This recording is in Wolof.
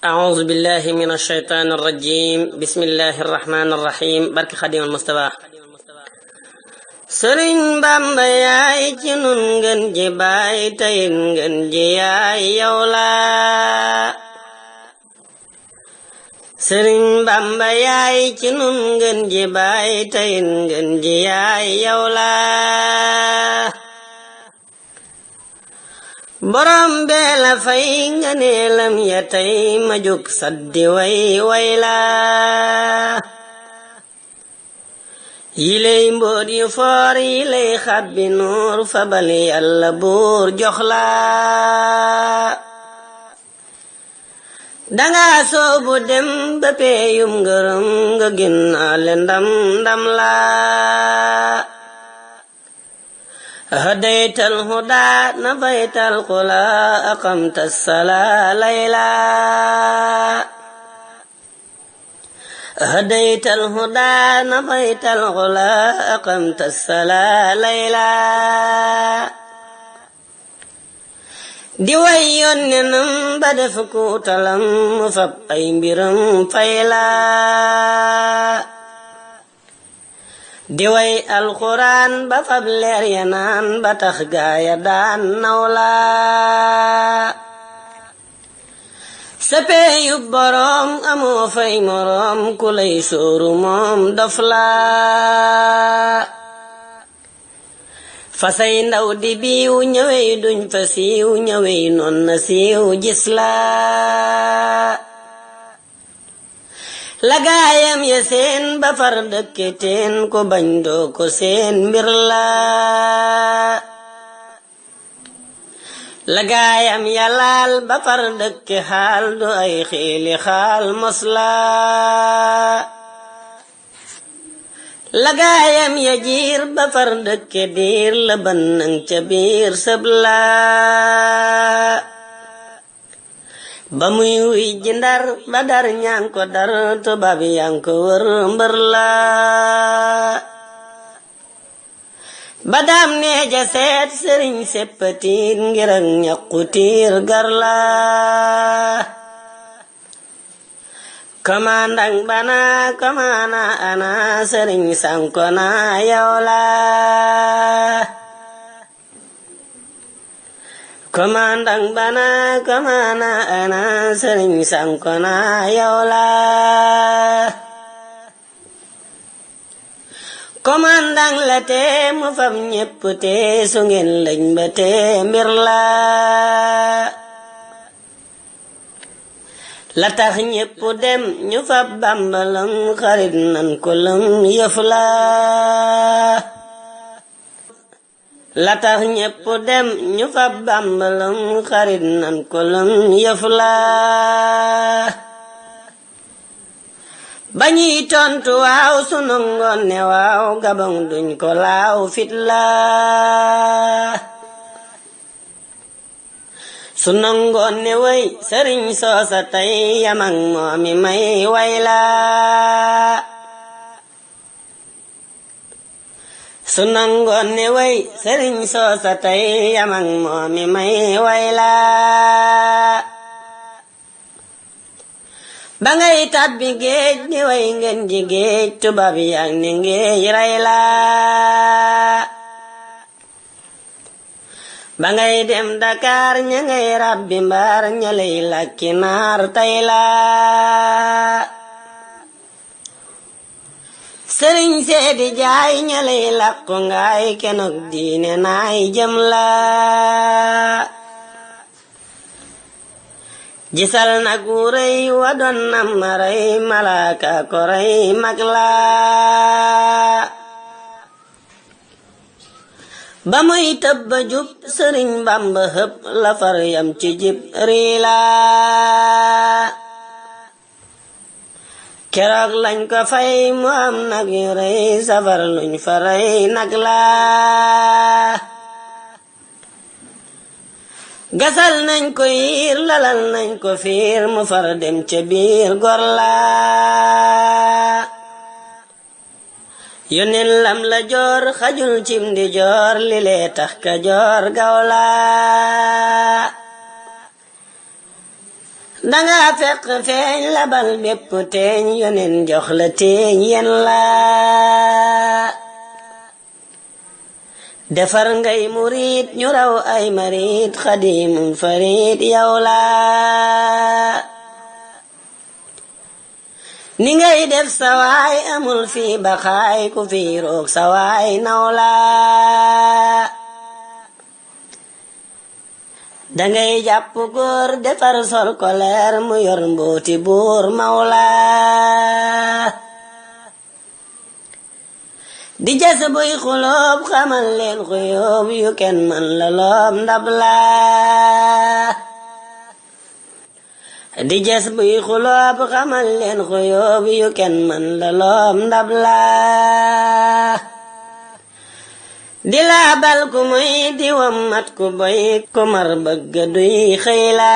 أعوذ بالله من الشيطان الرجيم بسم الله الرحمن الرحيم barke Xaadimal Mustafa Sëriñ Bamba yaay ci nun ngeen ji baay tey ngeen ji yaay yow la Sëriñ Bamba yaay ci nun ngeen ji baay tey ngeen ji yaay yow la borom bee la fay nga neelam ya tey ma jóg saddi way la yiley mboot yu foor yiley xabbi nuur fabal yàlla buur jox la danga soobu dem ba peeyum ngërëm nga ginnaale ndam la هديت الهدى نفيت القلا أقمت الصلاة ليلا هديت الهدى نفيت القلا أقمت الصلاة ليلا di way yonnenam ba def ku talam mu fab ay mbiram fayla di way alxuraan ba fab leer ya naan ba tax gaaya daan nawla sa peeyu boroom amoo fay moroom ku lay sóoru moom dof la fa say ndaw di biiw ñëwey duñ fa siiw ñëwey noon na siiw gis la la gaayam ya seen ba far dëkke teen ko bañ doo ko seen mbir la la gaayam ya laal ba far dëkke xaal du ay xiili xaal mos la gaayam ya jiir ba far dëkke diir la bannang ca biir sëb la ba muy wuy ji Ndar ba Dar ñaan ko dar tubaab yang ko wër mbër la ba daam neeja seet sëriñ seppatiir ngir ak ñaqu tiir gar la kamandang bana kamana ana sëriñ sankona yow la komandang bana kamana ana sëriñ sankona yow la komandang la te mu fam ñépp te su ngeen lañ ba te mbir la tax ñépp dem ñu fab bambalam xarit nan ko lëm yëf la tax ñépp dem ñu fab bambalam xarit nan ko lëm yëf la ba ñuy tontu waaw sunu ngoon ne waaw gabang duñ ko laaw fit la sunu ngoon ne way sëriñ soosa tey yamang moomi may way la su nangoon ne way sëriñ soosa tey yamang moomi may way la ba ngay tàbbi géej di way ngeen ji géej tubaab yak ne ngéej ray la ba ngay dem Dakar ña ngay rabbi mbaar ña lay lakki naar tey la sëriñ seedi jaay ña lay làqu ngaay kenok diine naay jëm la gisal nag wu rëy wa doon nam ma rëy malaaka ko rëy mag la ba muy tëb ba jub sëriñ Bamba hëpp la far yam ci jib rii la keroog lañ ko fay mu am nag yu rëy safar luñ fa rëy nag la gasal nañ ko yiir lalal nañ ko fiir mu far dem ca biir gor la yonen lam la joor xajul cim di joor li lee tax ka joor gaw la danga fekk feeñ labal bépp teeñ yonen jox la teeñ yen la defar ngay murit ñu raw ay marit xadimum farit yow la ni ngay def sawaay amul fi baxaay ku fi roog sawaay naw la dangay jàpp góor defar sol ko leer mu yor mbooti buur mawla di jas buy xuloob xamal leen xuyóob yu kenn man la loob ndab la di jas buy xuloob xamal leen xuyóob yu kenn man la loob ndab la di laabal ku muy di wammat ku boy ku mar bëgg duy xëy la